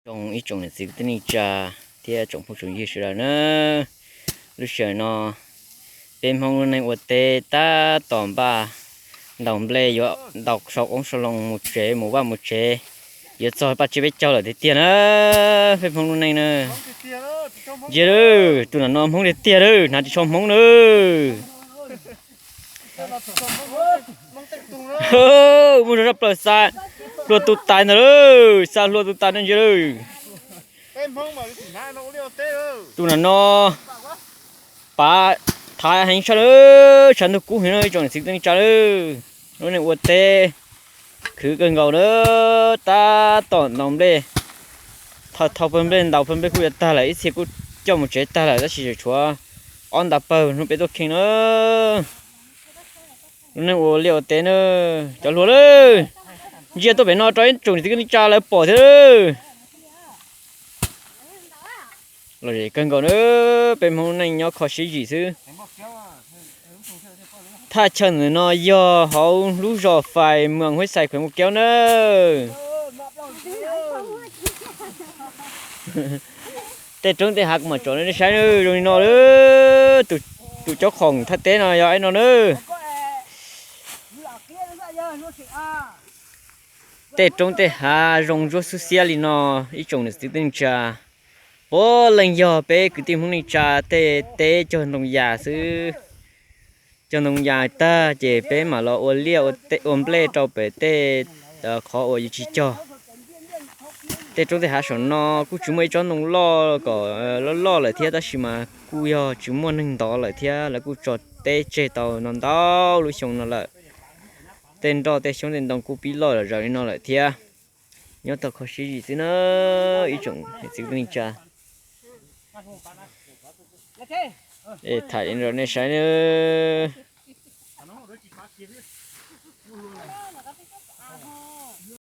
Zoo ib tsoom niam txiv kwv tij neej tsa thiab tsoom phooj tsoom ywg sawv daws na, lub sij hawm no peb Hmoob lub neej ua teb tab tom npaj ntaus nplej yuav ntaus sau qoob sau loo mus tsev mus vaj mus tsev, yuav txog paj tsiab peb caug lawm tiag tiag na. Peb Hmoob lub neej na, ntsia lawm tus nram no Hmoob tiag tiag lawm, hnav tsis tshua Hmoob na. Muaj zog zaj plaws xa hlua tu tais ntag lawm, xa hlua tu tais no ntsia lawm. Tus nram no pav thaiv heev tshaj lawm, tshav ntuj kub heev no ib tsoom niam txiv kwv tij neej tsa lawm. Lub neej ua teb khwv kawg nkaus na, tab tom ntaus nplej, thau thau pawg nplej ntaus pawg nplej kuj yuav tag lawm, ib txhia kuj coj mus tsev tag lawm tab sis tseem tshuav ob nta pawg hnub peb tuaj kheej na. Lub neej ua liaj ua teb na, cov hluas lawm, ntsia tuaj pem no rau ib tsoom niam txiv kwv tij neej tsa lawv pom thiab. Lom zem kawg nkaus na, peb Hmoob neej nyob kho siab zim xwb. Thaj chaw ntawm no yog hauv lub zos Fais, moos Huab Xais, khuev Mus Keub na. Tej roob tej hav kuv mam tsom nej saib na, zoo li no lawm. Tus cov khoom thaj teb no yog ib no na. Tej roob tej hav zoo ntsuab xwb xiab li no, ib tsoom niam txiv kwv tij neej tsa, puav leej yog peb kwv tij Hmoob neej tsa tej teb cog ntoo yas xwb. Cog ntoo yas tag ces peb mam los ua liaj ua nplej rau pem tej qhov uas yuav tsis cog. Tej roob tej hav saum no kuj tsis muaj ib tsob ntoo loj kom loj loj lawm thiab tab sis mas kuj yog tsis muaj neeg ntov lawm thiab lawv kuj tso teb tseg tau no ntau lub xyoo no lawm. Tej nroj tej xyoob tej ntoo kuj pib loj zom zaws li no lawm thiab. Nyob tau kho siab zim xwb na, ib tsoom niam txiv kwv tij neej tsa. Es tham rau nej saib na.